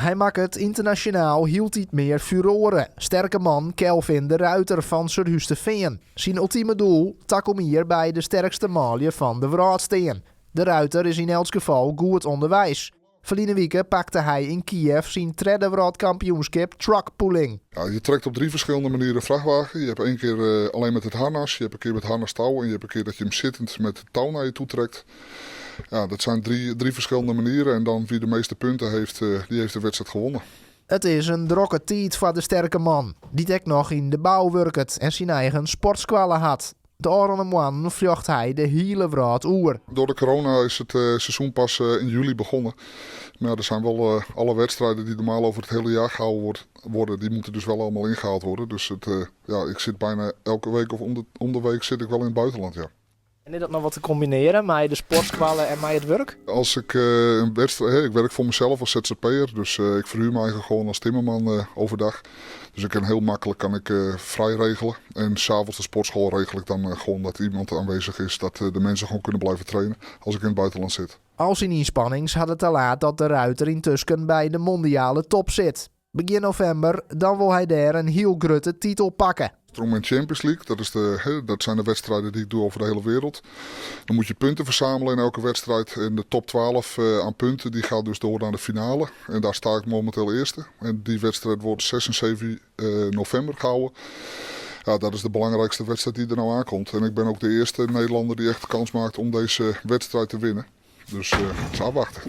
Hy makket ynternasjonaal hieltyd mear furoare. Sterke man Kelvin de Ruiter fan Surhústerfean. Syn ultime doel, takom jier by de sterkste manlju fan de wrâld stean. De Ruiter is yn elts gefal goed ûnderweis. Ferline wike pakte hy yn Kiev syn tredde wrâldkampioenskip truckpulling. Ja, je trekt op drie verschillende manieren vrachtwagen. Je hebt één keer alleen met het harnas, je hebt een keer met harnastouw en je hebt een keer dat je hem zittend met het touw naar je toe trekt. Ja, dat zijn drie verschillende manieren en dan wie de meeste punten heeft, die heeft de wedstrijd gewonnen. It is in drokke tiid foar de sterke man, dy't ek noch yn de bou wurket en syn eigen sportskoalle hat. De ôfrûne moannen fljocht hy de hiele wrâld oer. Door de corona is het seizoen pas in juli begonnen. Maar ja, er zijn wel alle wedstrijden die normaal over het hele jaar gehouden worden, die moeten dus wel allemaal ingehaald worden. Dus ja, ik zit bijna elke week of om de week zit ik wel in het buitenland, ja. En is dat noch wat te kombinearjen mei de sportskoalle en mei it wurk? Als ik een wedstrijd, hè, ik werk voor mezelf als ZZP'er, dus ik verhuur me eigenlijk gewoon als timmerman overdag. Dus ik kan heel makkelijk kan ik vrij regelen. En 's avonds de sportschool regel ik dan gewoon dat iemand aanwezig is, dat de mensen gewoon kunnen blijven trainen als ik in het buitenland zit. Al syn ynspannings ha derta laat dat de Ruiter yntusken by de mondiale top sit. Begjin novimber, dan wol hy dêr in hiel grutte titel pakke. Strongman Champions League, dat is de, hè, dat zijn de wedstrijden die ik doe over de hele wereld. Dan moet je punten verzamelen in elke wedstrijd. En de top 12 aan punten die gaat dus door naar de finale. En daar sta ik momenteel eerste. En die wedstrijd wordt 6 en 7 november gehouden. Ja, dat is de belangrijkste wedstrijd die er nou aankomt. En ik ben ook de eerste Nederlander die echt kans maakt om deze wedstrijd te winnen. Dus het is afwachten.